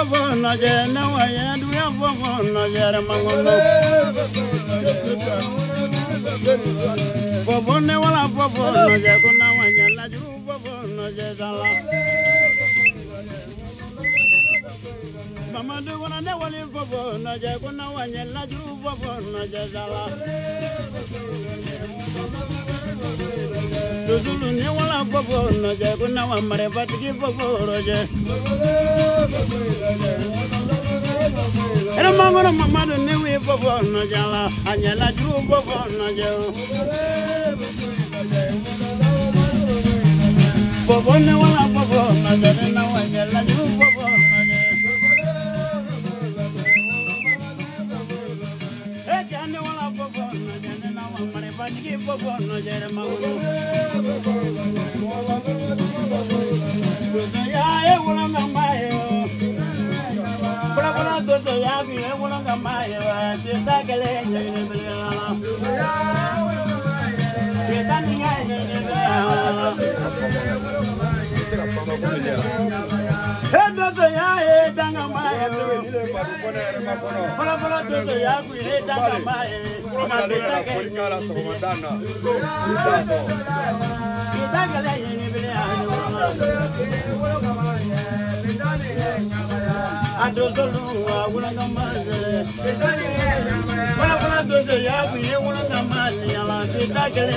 fofo nɔjɛ ne wa ye duya fofo nɔjɛ mangono. Fofo ne wala fofo nɔjɛ ko na wa ye lajuru fofo nɔjɛ dala. Mamadu wana ne wali fofo nɔjɛ ko na wa ye lajuru fofo nɔjɛ dala. Duzulu ne wala fofo nɔjɛ ko na wa marifatigi fofo rɔjɛ. Ere mangoro mamadu ne wi fofo nɔjɛ la a ɲɛ lajuru fofo nɔjɛ o. Fofo ne wala fofo nɔjɛ ne na wa ɲɛ lajuru fofo nɔjɛ. E ja ne wala fofo nɔjɛ ne na wa marifatigi fofo nɔjɛ mangoro. Dozo ya e wala ngamba ye o. Bala bala dozo ya bi e wala ngamba ye o. Te ta kele nyene bele la. Te ta ni ya nyene bele la. E dozo ya e danga ma ye o. Bala bala dozo ya bi e danga ma ye. Te ta kele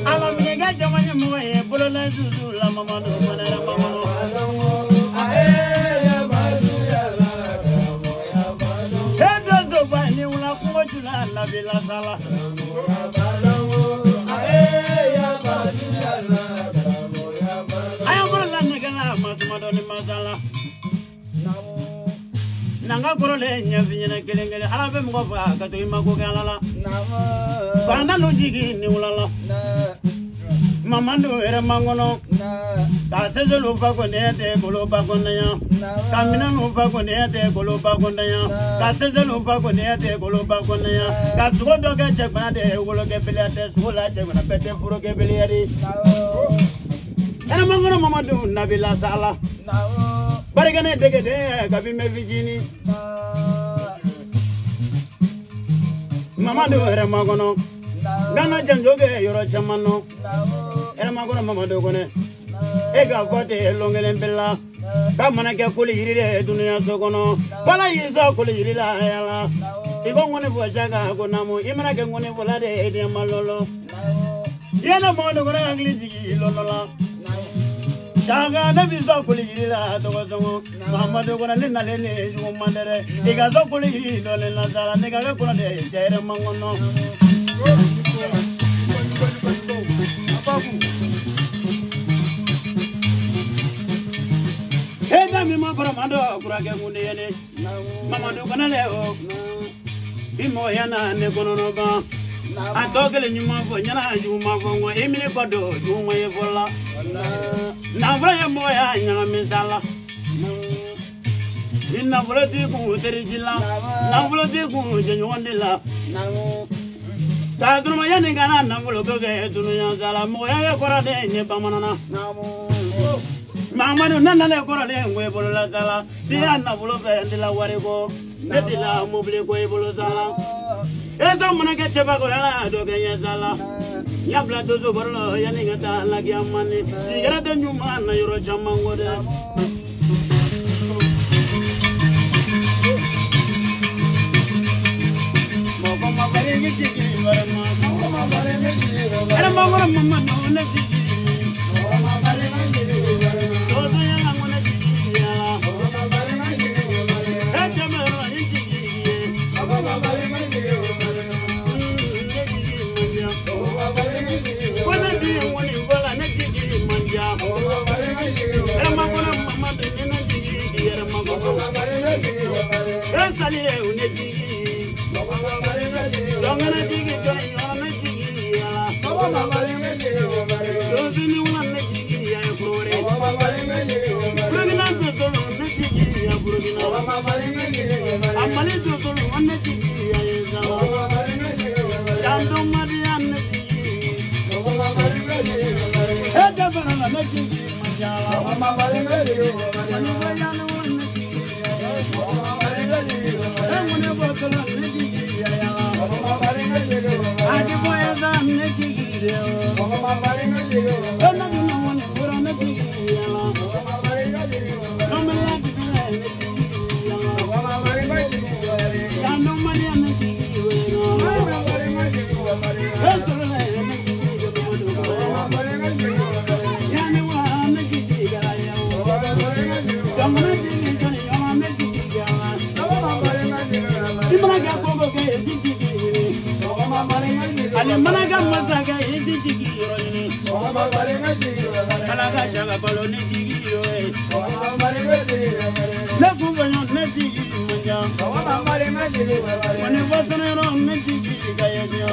Ala minɛ ka jama ɲɛmɔgɔ ye bolola susu la Mamadu Kɔnɛ Mamadu. E donso ba ni wula kungo jula nabila sala. Aya bolola nɛgɛla masuma dɔ ni masala. Nanga kɔrɔlen ɲɛf'i ɲɛna kelen kelen ala bɛ mɔgɔ faga ka to i ma ko kɛ ala la. Fanda nu jigi ni wula la. Mamadu yɛrɛ man kɔnɔ. Ka sɛsɛlu fa kɔnɛ tɛ kolo ba kɔnɛ yan. Ka minɛnw fa kɔnɛ tɛ kolo ba kɔnɛ yan. Ka sɛsɛlu fa kɔnɛ tɛ kolo ba kɔnɛ yan. Ka sogo dɔ kɛ cɛgbana tɛ wolo kɛ beliya tɛ sogo la cɛgbana bɛɛ tɛ foro kɛ beliya de. Yɛrɛ man kɔnɔ Mamadu nabila sala. Barika ne dege de kabi mɛ fitinin. Mamadu yɛrɛ man kɔnɔ. Gana janjo kɛ yɔrɔ caman nɔ. Yɛrɛ man kɔnɔ Mamadu kɔnɛ. E ka fɔ ten lon kelen bɛɛ la. K'a mana kɛ koli yiri de dunuya so kɔnɔ. Bala y'i sɔn koli yiri la yala. I ko ŋɔni fɔ saka ko naamu i mana kɛ ŋɔni fɔla de e den ma lɔlɔ. I ye ne Mamadu kɔnɛ hakili jigin lɔlɔ la. Saka ne bi sɔn koli yiri la tɔgɔ sɔngɔ. Mamadu kɔnɛ ne nalen ne jugu man dɛ dɛ. I ka sɔn koli yiri dɔɔnin la sa la ne ka kɛ kɔnɔ de cɛ yɛrɛ man kɔnɔ. E da mi ma kɔrɔ ma dɔ kurakɛ kun de ye ne. Mamadu kɔnɛ le o. Bi mɔgɔya na ne kɔnɔnɔ ban. A tɔ kelen ɲuman fɔ ɲɛna juguman fɔ nkɔ i mini kɔ don juguman ye fɔlɔ la. Nafolo ye mɔgɔya ɲagami sa la. Ni nafolo t'i kun teri ji la. Nafolo t'i kun jɛɲɔgɔn de la. Ka dunumaya yanni ka na nafolo ko kɛ dunuya sa la. Mɔgɔya ye kɔrɔlen ye bamanan na. Mamadu ne nalen kɔrɔlen ko i bolola sa la. N'i y'a nafolo fɛ n tɛ la wari kɔ. Ne tɛ la mobili ko i bolo sa la. E tɔ mana kɛ cɛba kɔrɔ ala y'a dɔ kɛ ɲɛ sa la. N y'a bila donso baro la yanni ka taa lakiya mandi. Sigɛrɛ tɛ ɲuman na yɔrɔ caman kɔ dɛ. Mɔgɔ ma bari ne jigi wɛrɛ ma. Yɛrɛ ma kɔrɔ Mamadu ne jigi. Donso yala ko ne jigi yala. E cɛbɛ yɔrɔ ne jigi ye. Ne jigi man diya. Ko ne jigi ŋɔni fɔla ne jigi man diya. Yɛrɛ ma kɔrɔ Mamadu ne ne jigi yɛrɛ ma kɔrɔ. E sali ye ne jigi. Dɔnkana jigi jɔn yɔrɔ ne jigi yala. Donso ni wula ne jigi ya ye kurore. Burukina donsolu ne jigi ya Burukina. A Mali donsolu ne jigi ya ye saba. Janto madiya ne jigi. E jabara la ne jigi manjala. Mani wayana wa ne jigi ya ye. E ŋune bɔtɔla ne jigi ya yala. Adi bɔya ne jigi de o. E ne dun ŋune bɔra ne jigi yala. Lɔmɔya jigi ne jigi yala. Janto madiya ne jigi wena. E sɔrɔla ne jigi de Mamadu kɔnɛ. Yani wa ne jigi gara ya o. Jamana jigi jɔni yɔrɔ ne jigi yala. I mana kɛ ko ko kɛ i ti jigi ɲini. Ale mana kɛ masakɛ i ti jigi yɔrɔ ɲini. Ala ka saka balo ne jigi yo ye. Ne kun fɔ ne jigi man ca. Mɔni fɔ sɛnɛyɔrɔ ne jigi ka ye diɲɛ.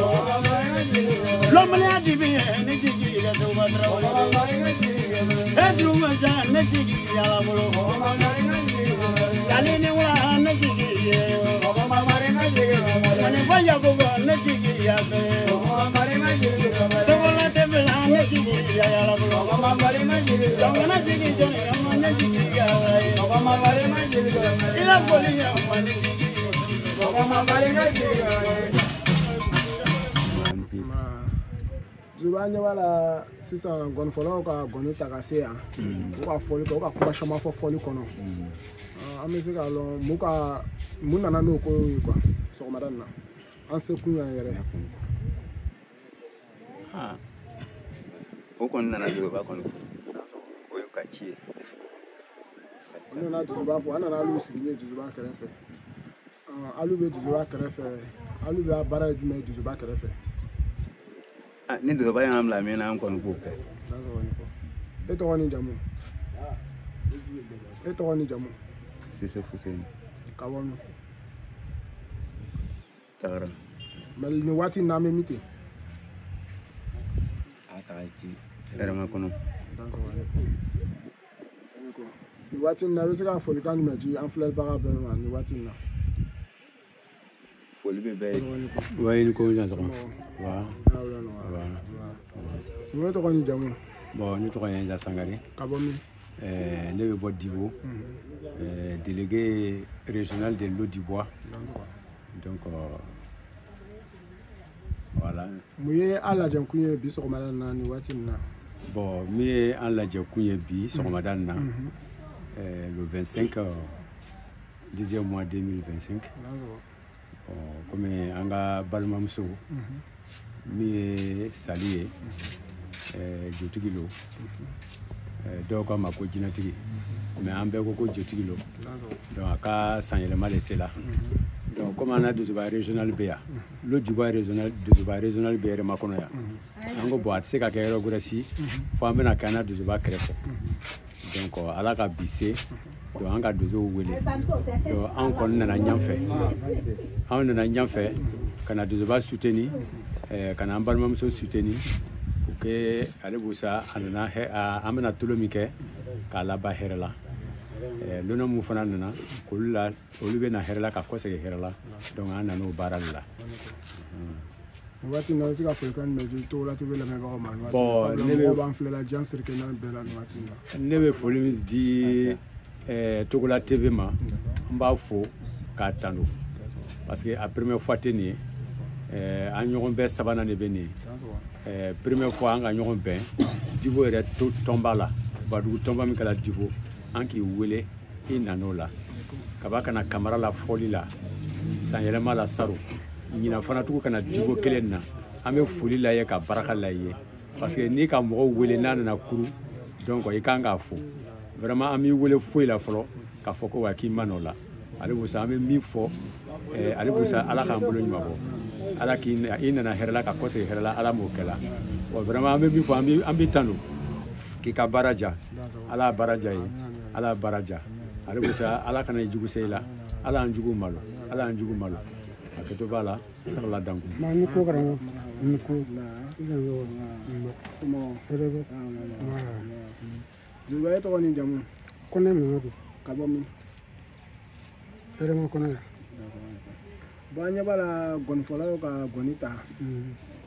Lɔmɔliya dibi ye ne jigi ka segu tarawele. E juru ma ca ne jigi yala bolo. Kali ni wula ne jigi ye. Mɔni fɔ Yakuba ne jigi ya fɛ. Togola tɛ bila ne jigi ya yala bolo. Jamana jigi jɔni yɔrɔ ne jigi ya ye. I la foli ya ma ne jigi. Dusuba ɲɛ b'a la sisan gɔnifɔlaw ka gɔni ta ka se yan u ka fɔli kɛ u ka kuma caman fɔ fɔli kɔnɔ an bɛ se k'a lɔn mun ka mun nana n'o ko ye quoi sɔgɔmada in na an se kun y'an yɛrɛ. O kɔni nana Dusuba kɔni o y'u ka ci ye. O nana Dusuba fo an nana alu sigi ye Dusuba kɛrɛfɛ alu bɛ Dusuba kɛrɛfɛ alu bɛ baara ye jumɛn ye Dusuba kɛrɛfɛ. Ni Dusuba y'an bila min na an kɔni b'o kɛ. E tɔgɔ ni jamu? E tɔgɔ ni jamu? Sise Fuseni. Ka bɔ min? Tagara. Mais nin waati in na an bɛ min ten? A taga ci hɛrɛma kɔnɔ. Nin waati in na i bɛ se ka folikan jumɛn di an filɛlibaga bɛɛ ma nin waati in na? Foli bɛ bɛɛ ye. Wa i ni ko jan sɔgɔma. Wa. Sume tɔgɔ ni jamu? Bon, ne tɔgɔ ye Inza Sangare. Ka bɔ min? Ne bɛ bɔ Divo, délégué régional de l'Eau-du-Bois. Donc voilà. Mun ye an lajɛ kun ye bi sɔgɔmada in na nin waati in na? Bon, min ye an lajɛ kun ye bi sɔgɔmada in na, le 25 10e mois 2025. Bon, komi an ka balimamuso min ye Sali ye, jotigi lo, dɔw k'a ma ko jinɛtigi, mais an bɛɛ ko ko jotigi lo. Donc a ka sanyɛlɛma de sela. Donc komi an na Dusuba régional bɛ yan, l'Eau-du-Bois régional, Dusuba régional bɛ Hɛrɛma kɔnɔ yan. An ko bon a tɛ se ka kɛ yɔrɔ wɛrɛ si fo an bɛna kɛ an na Dusuba kɛrɛfɛ. Donc ala ka bi se, donc an ka donsow wele. Donc an kɔni nana ɲɛfɛ, anw nana ɲɛfɛ ka na Dusuba soutenir, ka na an balimamuso soutenir pour que ale busa a nana an bɛna tolo min kɛ k'a laban hɛrɛ la. Lona mun fana nana k'olu la olu bɛ na hɛrɛ la ka kɔsegin hɛrɛ la. Donc an nana o baara de la. Nin waati in na i bɛ se ka folikan jumɛn di Togola TV lamɛnbagaw ma nin waati in na? Bon, sabula mɔgɔw b'an filɛ la diɲɛ seleke naani bɛɛ la nin waati in na. Ne bɛ foli min di Togola TV ma, n b'a fo k'a tanu parce que a première fois tɛ nin ye. An ɲɔgɔn bɛɛ sabanan de bɛ nin ye. Première fois an ka ɲɔgɔn bɛn Divo yɛrɛ tɔnba la, Badugu tɔnba min kɛra Divo, an k'i wele i nan'o la kaba ka na Kamara la fɔli la sanyɛlɛma la saro ɲinan fana tugu ka na Divo kelen na. An bɛ foli la ye ka baraka la ye parce que n'i ka mɔgɔw wele n'a nana kuru, donc i kan k'a fo vraiment. An b'i wele foyi la fɔlɔ k'a fɔ ko wa k'i ma n'o la. Ale busa an bɛ min fɔ, ale busa ala k'an bolo ɲuman bɔ, ala k'i nana hɛrɛ la ka kɔsegin hɛrɛ la, ala m'o kɛ la. Bon vraiment an bɛ min fɔ, an b'i tanu k'i ka baara diya, ala y'a baara diya ye, ala y'a baara diya. Ale busa ala kana i jugu se i la, ala y'an jugu malo, ala y'an jugu malo. A kɛtɔ b'a la sarala danku. Ma ni ko karamɔgɔ ni ko hɛrɛ bɛ. Dusuba e tɔgɔ ni jamu? Kɔnɛ Mamadu. Ka bɔ min? Hɛrɛma kɔnɔ yan. Bon, an ɲɛ b'a la gɔnifɔlaw ka gɔni ta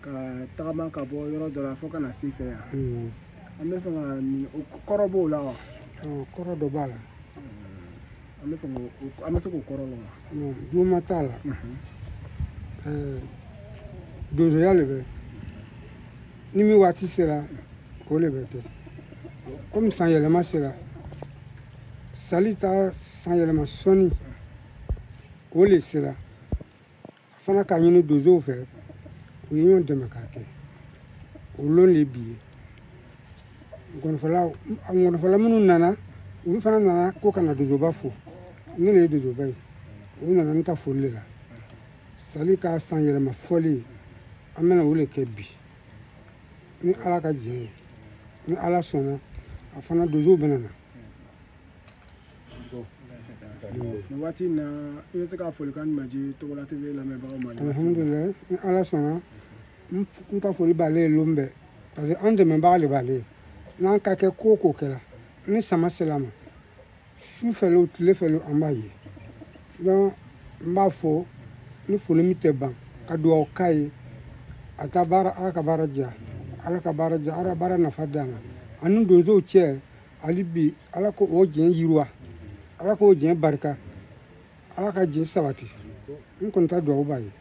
ka tagama ka bɔ yɔrɔ dɔ la fo ka na se fɛ yan. An bɛ fɛ ka nin kɔrɔ b'o la wa? Kɔrɔ dɔ b'a la. An bɛ fɛ k'o, an bɛ se k'o kɔrɔ lɔn wa? Juma t'a la. Donsoya le bɛ ni min waati sera o le bɛ kɛ. Komi san yɛlɛma sera, Sali ta san yɛlɛma sɔnni o le sera. A fana k'a ɲini donsow fɛ, u ye ɲɔgɔn dɛmɛ k'a kɛ. O lon le bi ye. Ngɔnifɔla minnu nana, olu fana nana ko ka na donsoba fo. Ne le ye donsoba ye. U nana n ta foli le la. Sali ka san yɛlɛma fɔli, an bɛna o le kɛ bi. Ni ala ka jɛn ye, ni ala sɔnna, a fana donsow bɛna na. Nin waati in na i bɛ se ka folikan jumɛn di Togola TV lamɛnbagaw ma? Alhamdulilayi, ni ala sɔnna, n ka foli b'ale ye lon bɛɛ parce que an dɛmɛbaga de b'ale ye. N'an ka kɛ ko o ko kɛra, ni sama sera a ma, su fɛ o tile fɛ o an b'a ye. Donc n b'a fɔ ni foli min tɛ ban ka dugawu k'a ye, a ta baara ala ka baara diya, ala ka baara diya, ala baara nafa d'a ma. Ani donsow cɛ hali bi ala ko o diɲɛ yiriwa, ala k'o diɲɛ barika, ala ka diɲɛ sabati. N kɔni ta dugawu b'a ye.